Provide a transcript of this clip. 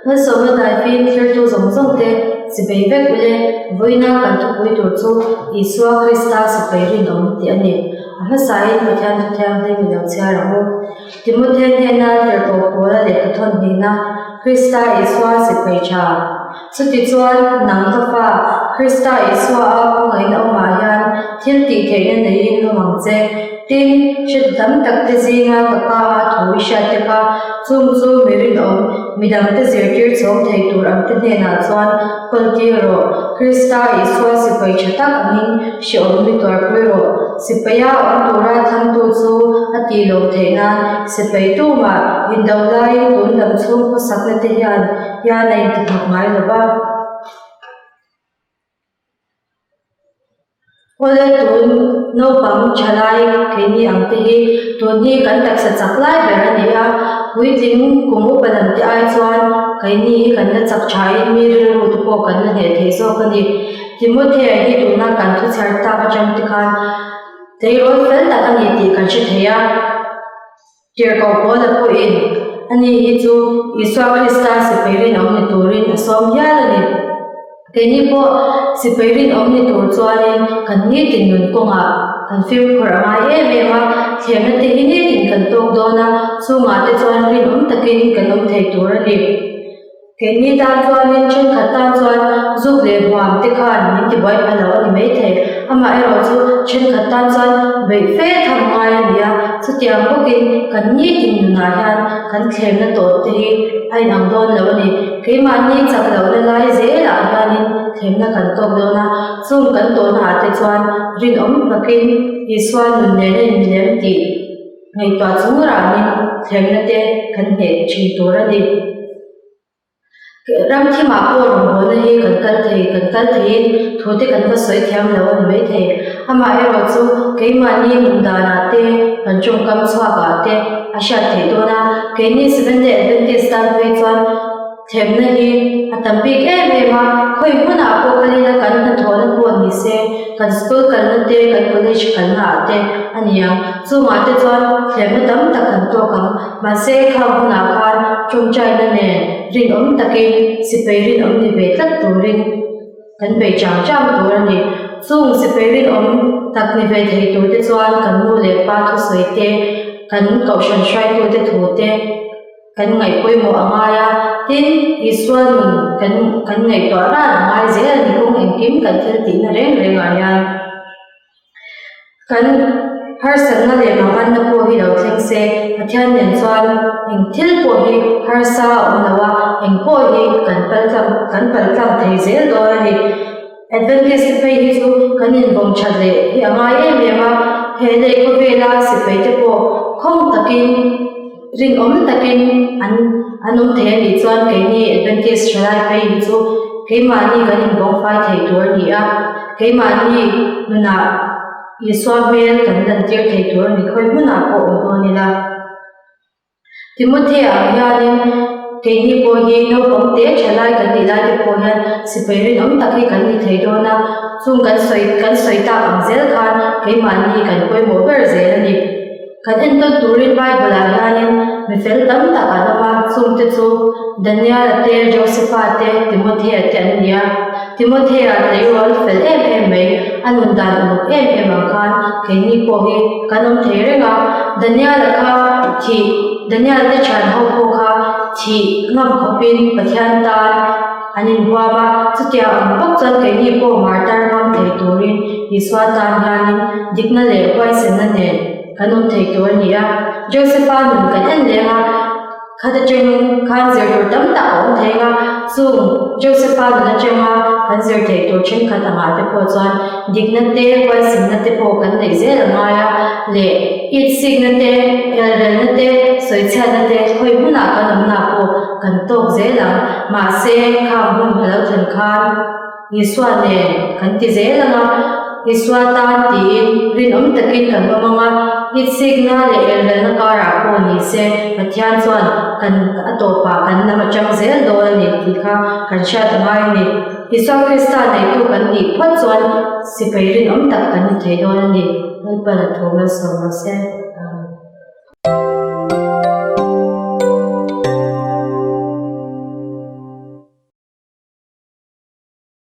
Malsawmna daifim thirtu zawng zawng te chibei vek ule, vawiina kan thupui tur chu Isua Krista sipai rinawm tih a ni. A hmasain Pathian thu thianghlim i lo chhiar ang u. Timothea hnena tirhkoh Paula lehkha thawn hnihna, Krista Isua sipai tha. Chutichuan, nang ka fa, Krista Isua a khawngaihna awmah hian thil tih theihna neiin awm ang che. Tin, hre tam takte zinga ka pa a thu i hriat te kha, chung chu mi rinawm, midangte zirtir chhawng thei tur angte hnenah chuan kawltir rawh. Krista Isua sipai tha tak angin hrehawm mi tuarpui rawh. Sipaia awm tura thlangtu chu a tih lawm theih nan sipai tumah indo laiin tun dam chhung khawsakna te hian hian a intihnawk ngai lo va. Awle tun naupang thalai keini ang te hi tun hi kan taksa chak lai ber a ni a, puitling kum upa lam te ai chuan keini hi kan la chak thain mi rilru te pawh kan la hneh thei zawk a ni. Timothea hi tuna kan thuchhar tak atang te khan tleirawl fel tak a ni tih kan hre thei a. Tirhkoh Paula pawhin ani hi chu Isua Krista sipai rinawm ni turin a sawm hial a ni. Keini pawh sipai rinawm ni tur chuanin kan nitin nun kawngah kan fimkhur a ngai em em a, thlemna te hi nitin kan tawk dawn a, chungah te chuan rinawm takin kan awm thei tur a ni. Keini tan chuanin thenkhat tan chuan zuk leh huam te khan min ti buai pha lo a ni maithei. Amaherawh chu thenkhat tan chuan beih fe tham ngai a ni a, chutiang bawkin kan nitin nunah hian kan thlemna tawh te hi a inang dawn lo a ni. Keimahni chak lohna lai zelah hianin thlemna kan tawk dawn a, chung kan tawhnaah te chuan rinawm takin Isua nun nen a inlem tih ngaihtuah chung ranin thlemna te kan hneh thin tur a ni. Ram thimah pawh rawngbawlna hi kan kal thei, kan kal theiin thu te kan va sawi thiam lo a ni maithei. Amaherawh chu keimahni nun danah te, kan tawngkam chhuakah te a hriat theih dawn a. Keini Seventh Day Adventist tan phei chuan thlemna hi a tam bik em em a, khawi hmunah pawh kalin a kan hnathawhna pawh ni se, kan school kalna te, kan college kalna ah te a ni ang. Chungah te chuan thlemna tam tak kan tawk ang. Mahse, khang hunah khan tawngtaina nen rinawm takin sipai rinawm ni ve tlat turin kan bei chang chang tur a ni. Chung sipai rinawm tak ni ve thei tur te chuan kan nu leh pa thusawi te, kan kohhran hruaitute thu te kan ngaih pawimawh a ngai a. Tin, Isua nun kan kan ngaihtuah ran a ngai zel a ni kawng engkim kan thil tihna reng rengah hian. Kan harsatna leh manganna pawh hi lo thleng se, Pathian nen chuan eng thil pawh hi harsa a awm lo a, eng pawh hi kan pal tlang kan pal tlang thei zel dawn a ni. Adventist te phei hi chu kan invawm that leh hi a ngai em em a, he lei khawvela sipai te pawh khawng takin rinawm takin an an awm thei a nih chuan keini Adventist thalai phei hi chu keimahni kan invawng fai thei tur a ni a. Keimahni nunah Isua hmel kan lantir thei tur a ni khawi hmunah pawh awm dawn ila. Timothea ang hianin keini pawh hi naupang te thalai kan nih lai te pawh hian sipai rinawm tak hi kan ni thei dawn a, chung kan sawi kan sawi tak ang zel khan keimahni kan pawimawh ber zel a ni. Kan entawn turin Bible-ah hianin mi fel tam tak an awm a, chungte chu Daniel-a te, Josepha te, Timothea te an ni a. Timothea tleirawl fel em em mai, a nun dan uluk em em ang khan keini pawh hi kan awm thei reng a. Daniel-a kha thih, Daniel-te thian ho pawh kha thih ngam khawpin Pathian tan an inhuam a, chutiang ang bawk chuan keini pawh martar ngam thei turin Isua tan hianin dikna leh huaisenna nen kan awm thei tur a ni a. Josepha nun kan en leng a, khat atang khan zir tur tam tak a awm thei a, chung Josepha nun atanga kan zir theih tur thenkhat angah te pawh chuan dikna te, huaisenna te pawh kan neih zel a ngai a, leh itsikna te, elrelna te, sawichhiatna te khawi hmunah kan awmna pawh kan tawk zel ang. Mahse, khang hun a lo thlen khan Isua nen kan ti zel ang a, Isua tan tiin rinawm takin kan awm ang a, itsikna leh elrelna karah pawh ni se Pathian chuan kan a tawpah kan lam atang zel dawn a ni tih kha kan hriat a ngai a ni. Isua Krista neitu kan nih phawt chuan sipai rinawm tak kan ni thei dawn a ni. Lalpan a thu malsawm rawh se.